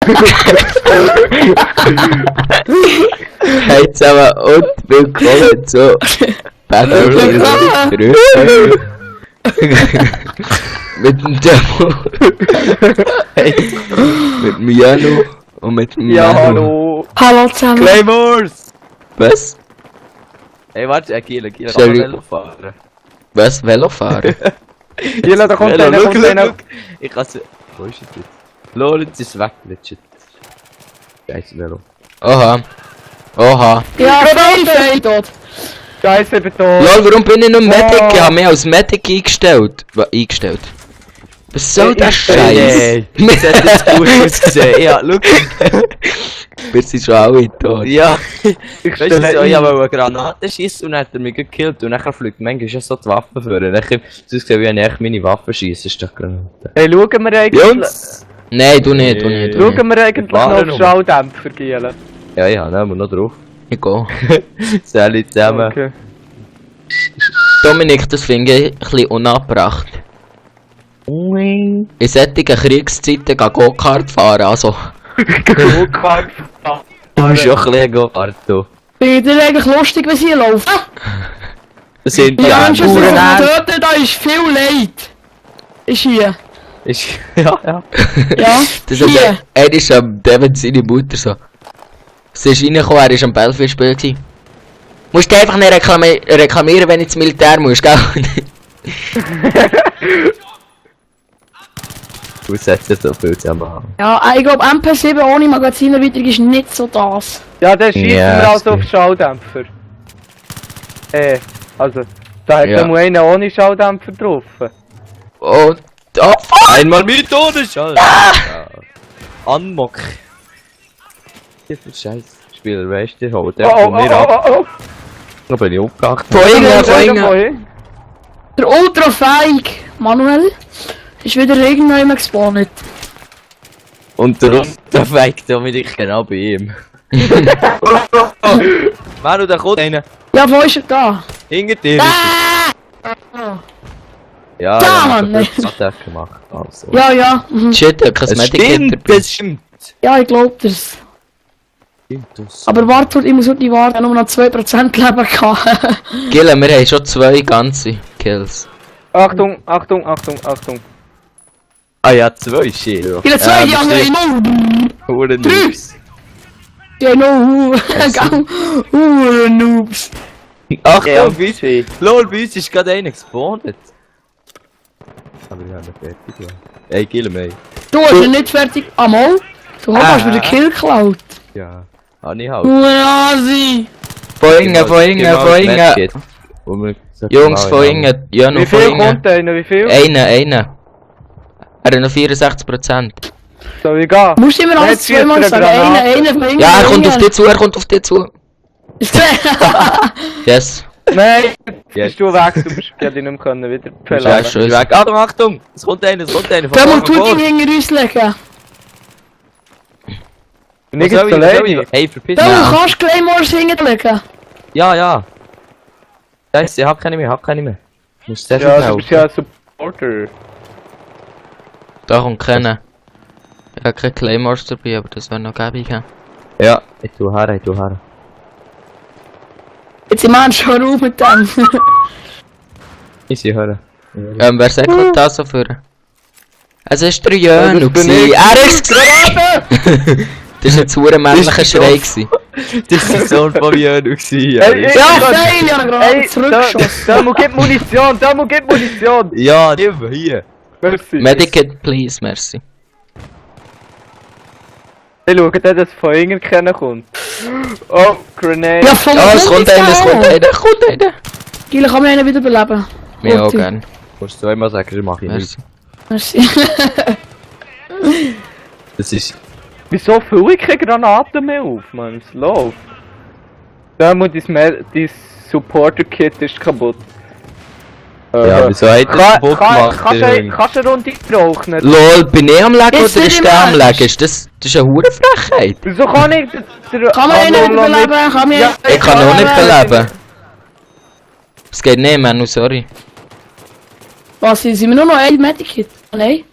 Hey zusammen und willkommen zu Battle mit dem Demo. Hey, mit dem Janu und mit dem Ja, Manu. hallo. Hallo zusammen. Claymores! Was? Hey, warte, Gila, kann Sorry. Velo fahren. Was? Velofahren? Jela, da kommt Velo, einer, look, kommt look, einer. look. Ich kann's... Wo ist es jetzt? Lol, jetzt ist es weg, legit. Scheiße, Velo. Oha. Oha. Ja, fail dort. Scheiße, Beton. Lol, warum bin ich nur Medic? Oh. Ich habe mich als Medic eingestellt. Eingestellt. Was soll das Scheiß? Hey, das hat jetzt gut ausgesehen. Ja, look. Wir sind schon alle tot. Ja. Ich Weißt du, stelle so, ich ein. habe eine Granate schießen und dann hat er mich gekillt und dann fliegt manchmal schon so die Waffe vor. Und dann so gesehen, wie ich meine Waffe schieße, statt Granate. Hey, schauen wir eigentlich... Jungs! Nein, du nicht, du nicht. Du nicht. Schauen wir eigentlich noch Fahren auf wir. Schalldämpfer, Giela. Ja, ja, nehmen wir noch drauf. Ich gehe. Sally zusammen. Okay. Dominik, das finde ich ein bisschen unangebracht. In solchen Kriegszeiten gehen Go-Kart fahren, also. Go-Kart. Du bist auch ein bisschen Go-Kart, du. Findet ihr eigentlich lustig, wie sie laufen? Das sind Die die Menschen sind anderen. dort, da ist viel Leid. Ist hier. Ja, ja. Ja, Das ist hier. er ist am Devin seine Mutter so. Sie ist reingekommen, er ist am Battlefield-Spiel gewesen. Musst du einfach nicht reklamieren, wenn du ins Militär musst, gell? Du setzt jetzt so viel zusammen. Ja, ich glaube MP7 ohne Magazinerweiterung ist nicht so das. Ja, dann schießen Ja, wir also ist auf Schalldämpfer. Also, da hat Ja. ja. nur einer ohne Schalldämpfer drauf. Und... Oh, fuck! Einmal mit Todesschall! Ja. Anmock. Das ist scheiße. Spieler, weißt du, holt der von mir ab. oh. Da bin ich aufgewacht. Von innen. Der Ultrafeig Manuel ist wieder irgendwann gespawnt. Und der Runterfeigt Dominik genau bei ihm. Manu, da kommt einer. Ja, wo ist er da? Hinter dir ist er. Ja, Da, er hat Mann. einen Attack gemacht. Also. Ja, ja. Mhm. Shit, ich hab kein Es Medic stimmt, hinter. es stimmt. Ja, ich glaub das. Stimmt das. Aber warte, ich muss nicht warten, nur noch 2% Leben gehabt. Gillen, wir haben schon 2 ganze Kills. Achtung, Achtung, Achtung, Achtung. Ah ja, 2 Shit. Viele 2, die anderen noch. Huren Drei. Noobs. Die noch. Noobs. Achtung, Ja, bei uns. Lol, bei uns ist gerade einer gespawnt. Aber ich habe nicht fertig, ja. Ey, kill mich. Du hast ihn nicht fertig. Amol? Du hast mir den Kill geklaut. Ja. Ah, nicht halt. Du Nasi. Von innen, von innen, von innen. Jungs, von innen. innen. Ja, noch Wie von viel innen. kommt einer? Wie viel? Einer. Er hat noch 64%. Soll ich gehen? Musst du immer alles Jetzt schießt zweimal er sagen. eine Granate. Einer von innen. Ja, er kommt auf dich zu, er kommt auf dich zu. Yes. Nein, jetzt Jetzt. bist du weg, du bist dich nicht mehr können wieder Ja, verlassen. schön. Weg. Achtung, Achtung! Es kommt einer, es kommt einer. Da musst du ihn hinter uns legen. Nicht jetzt alleine. Hey, verpiss Da dich. du kannst Claymores hinterlegen. Ja, ja. Scheiße, ich hab keine mehr, Ich muss sehr Ja, schnell du bist ja ein Supporter. Da kommt keiner. Ich habe keine Claymores dabei, aber das wäre noch gäbig. Ja, ich tu her. Jetzt sind wir schon auf mit dem. Ich sehe hören. Wer sagt das so für? Es ist der Jönu das bin gsi. ich. Er ist gesehen! Das war jetzt ein männlicher Schrei gsi. Das war der Sohn von Jönu gsi. Ja, fail, ich habe gerade Ey, zurückgeschossen. da gibt Munition, da gibt Munition. Ja, nimm hier. Merci. Medikit, please, merci. Ich schaue, dass von innen keiner kommt. Oh, Grenade. Ja, voll Ja, es kommt einer, es kommt einer. Gila, kann man einen wieder beleben? Mir auch Gute. gern. Musst du einmal sagen, das mach ich nicht. Merci. Merci. Das ist... Wieso fülle ich keine Granaten mehr auf, Mann? Es läuft. Da muss dein Supporter-Kit ist kaputt. Ja, wieso hat das kaputt gemacht? Kannst du eine Runde rauchen? Lol, bin ich am Legen Jetzt oder nicht ist im der am Match. Legen? Ist das eine Hurenfrechheit? Wieso kann ich... Kann man einen wieder beleben? Kann man Ja, Ich kann auch nicht beleben. Es geht nicht, Manu, sorry. Was, sind wir nur noch ein Medikit? Nein?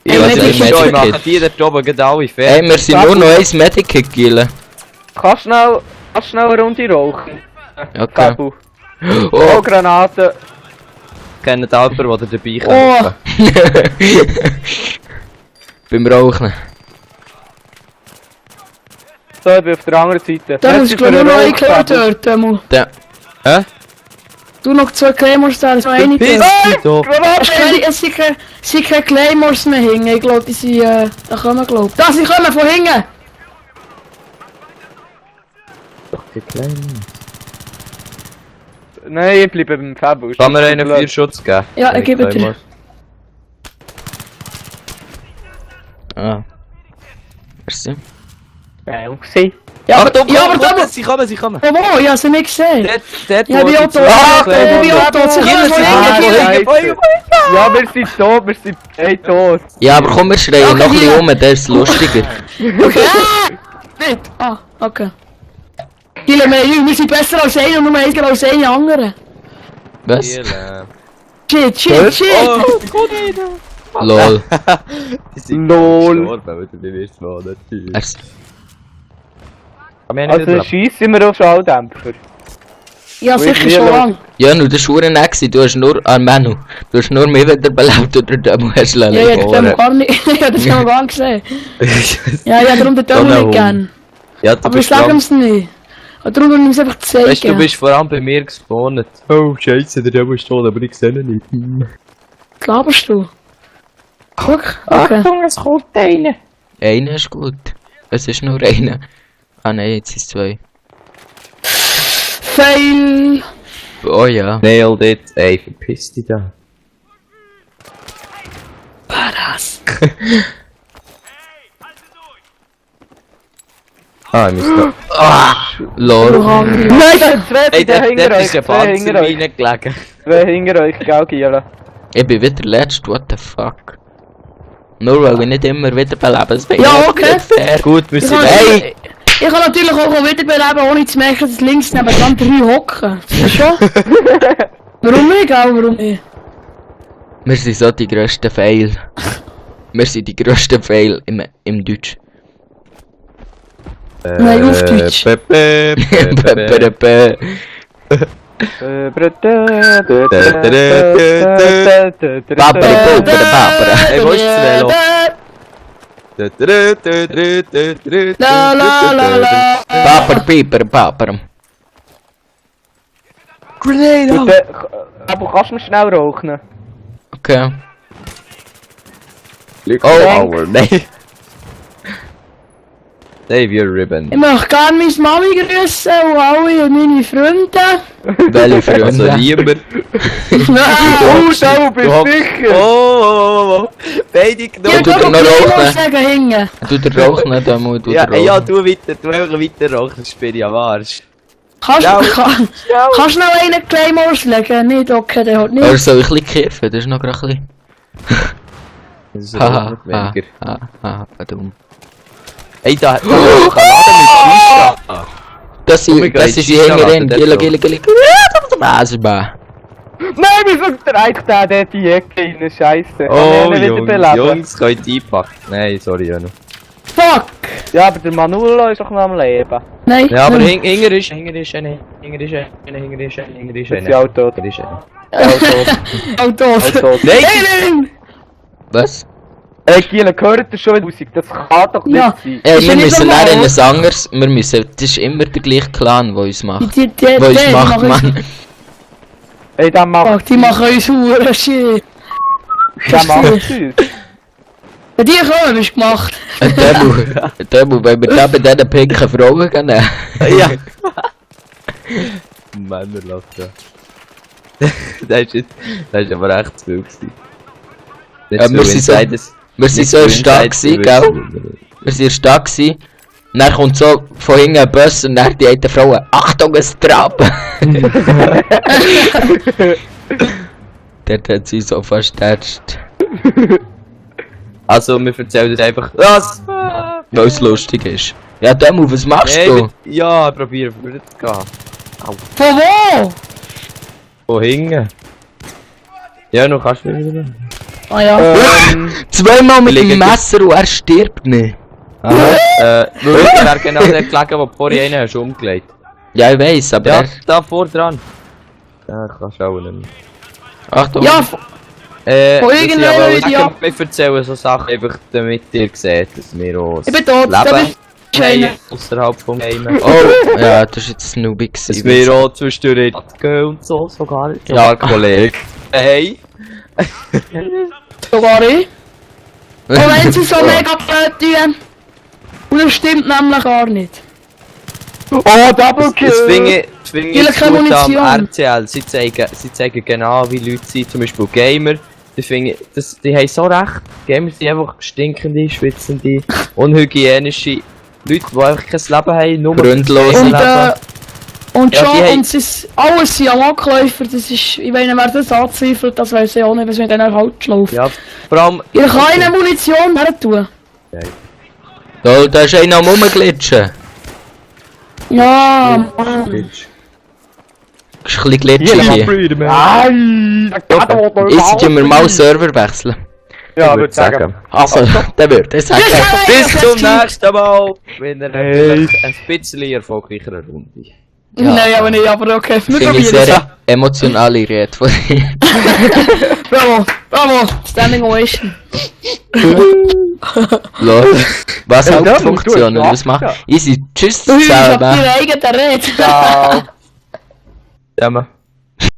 Ich Ey, weiß Medikit. nicht, ich mache die dort oben gerade alle Ey, fertig. wir sind nur noch eins Medikit gillen. Kannst schnell eine Runde rauchen? Okay. Kabu. Oh, Oh. Granaten. Kennt jemanden, der dabei Oh. kann? Beim Rauchen. So, ich bin auf der anderen Seite. Da Merci ist glaub für ich den nur ein Rauch, Killer Kabu. dort, Demo. Da. Hä? Du noch 2 Claymores da, das war eine Piss dort. dich doch! Es sind keine Claymores mehr hinten, ich glaube, die sind, da kommen glaub. Da, sie kommen von hinten! Doch, die Kleine. Nein, ich bleibe beim Kabu. Kann mir einen 4 Schutz geben? Ja, ich gebe dir. Ah. Merci. Ja, Achtung, ja, aber da muss... sie kommen! Oh, wo? Ich hab sie nicht gesehen. Dort, Ja, die Auto, die Auto, sie kommen von hinten. Ja, wir sind tot, wir sind beide tot. Ja, aber komm, wir schreien Okay, noch ein bisschen hier. um, das ist lustiger. Okay. Nicht. Ah, okay. Wir sind besser als einer und nur eins als eine andere. Was? Shit. Oh, gut, Lol. Die sind Lol. gestorben, weil du nicht weißt, wo natürlich. Merci. Aber wir haben Also nicht schiessen wir auf Schalldämpfer. Ja, sicher Wir schon schauen. lang. Ja, nu, das war nicht gewesen. Du hast nur an Manu. Du hast nur mehr wieder belebt oder Demo hast du Ja, ich hab geboren. das gar nicht, ich hab das schon gar nicht gesehen. Ja, darum den So Demo ein nicht Hund. gern. Ja, du Aber ich bist sag vor allem- ihm's nicht. Und darum will ich es einfach zeigen. Weißt du, du bist vor allem bei mir gespawnt. Oh, Scheiße, der Demo ist tot, aber ich sehe ihn nicht. Was laberst du? Guck, okay. es kommt einer. Einer ist gut. Es ist nur einer. Ah nein, jetzt sind es 2. Fail. Oh ja. Nailed it. Ey, verpiss dich da. Badass. Ah, ich muss noch. Lol. Nein, Zwei Ey, hinter dort euch, ist ein zwei hinter Panzer euch. reingelegen. Zwei hinter euch, gell, Giela? Ich bin wieder letzt, what the fuck. Nur weil wir nicht immer wieder beleben. Das wäre Ja, nicht okay. fair. Gut, wir Ich sind... kann, Hey! ich kann natürlich auch wiederbeleben, ohne zu merken, dass links neben 3 hocken. Das ist schon. Warum nicht, gell? Warum nicht? Wir sind so die grössten Fail. Wir sind die grössten Fail im Deutsch. Nein, auf Deutsch. Bäh. Hey, wo ist das Velo? La la la la. Paper, Piper, Paper. Grenade! Aber kannst du mir schnell rauchen? Okay. Oh, nein! Dave, you're ribbon. Ich möchte gerne meine Mami grüßen und alle und meine Freunde. Welche Also Freunde? niemand. Oh, du bist Du sicher! Oh! Beide Ich genommen. du kann noch noch rauchen? sagen, hingen. Du der Rauchen, Demo, du Ja, der ja, Rauchen. du weiter, du einfach weiter rauchen, das spiele ich am Arsch. Kannst Ja. du noch einen Claymores legen? Nicht, okay, der hat Oder nicht. soll ich ein bisschen kiffen? Das ist noch gerade ein Das ist bisschen... aber Haha, nicht weniger. haha, dumm. Ey, da kann laden mit Shisha. Das Oh mein ist Gott, die Shisha Hängerin. macht Gille, das gille, gille. Was, ba? Nein, wieso dreht der in die Ecke rein? Scheisse. Oh, Kann ich ihn wiederbeleben? Jungs, könnt ihr einpacken. Nein, sorry, Jano. Fuck! Ja, aber der Manulo ist doch noch am Leben. Nein. Ja, aber nein. Hinger ist eine. Das ist ja auch tot. Autos. tot. Nein! Nein! Was? Ey, Giela, gehört das schon Musik? Das kann doch nicht Ja. sein. Ja, Ist ja wir nicht müssen normal. dann etwas anderes. Wir müssen... Das ist immer der gleiche Clan, der uns macht. Die Der uns macht, machen Mann. Ey, der macht Fuck, die machen uns Huren shit. der macht süß. Bei dir kommen, bist du gemacht. Demo, wenn wir da bei diesen pinken Frauen gehen. Ja! Männer lacht ja. Das ist aber echt zu viel gewesen. Ja, wir sind so- Wir sind so stark gewesen, gell? Wir sind stark gewesen. Dann kommt so von hinten ein Bus und dann die eine Frau, Achtung, ein Trab! Dort hat sie so verstärkt. Also, wir erzählen das einfach. Was? Weil es lustig ist. Ja, Demo, was machst Nee, du? ja, probier vorwärts zu gehen. Von wo? Wo hinten? Ja, noch kannst du wieder. Ah ja. Zweimal mit dem Liegen- Messer und er stirbt nicht. Weil ich wäre genau der gelegen, wo du vorhin einen hast umgelegt. Ja, ich weiss, aber Ja, er... da vor dran. Ja, ich kann schauen nicht mehr. Achtung. Ja, Von ich irgendeiner aber Idee ab- wir erzählen so Sachen einfach, damit ihr seht, dass wir auch ich bin tot. Da Leben bist du einer. außerhalb vom Game. Oh, ja, das ist jetzt ein Newbie Dass gewesen. wir auch zwischendurch gehen und so, sogar Kollegen. Hey! Sogar ich. Und wenn sie so mega blöd tun. Und das stimmt nämlich gar nicht. Oh, Double Kill! Das finde ich Viele gut am Munition. RTL. Sie zeigen genau, wie Leute sind, zum Beispiel Gamer. Die haben so recht. Gamer sind einfach stinkende, schwitzende, unhygienische Leute, die einfach kein Leben haben, nur Gründlose. Und, Leben. und Ja, schon, die haben- und sie ist, alles sind Amokläufer, das ist, ich meine, wer das anzweifelt, das weiss ich auch nicht, was mit denen falsch läuft. Ja, vor allem... Ihr könnt keine Munition her tun. Oh, da ist einer am Rumglitschen. Ja, Mann. Bitch. Das ist ein bisschen glitschig hier. Freedom, Nein! Jetzt tun wir mal Server wechseln. Ja, würd würde sagen. Also, der würde ich sagen. Bis zum nächsten Mal! Mit einer Hey. ein bisschen erfolgreicheren Runde. Nein, aber nicht, aber okay. Wir Finde ich probieren es. sehr emotionale Rede von dir. Bravo, bravo, Standing Ovation. Lol. Was Ja, Hauptfunktionen? du hast Was macht? Schlaf, Easy. Tschüss Ich hab zusammen. ihre eigene Rede. Ciao! Zusammen.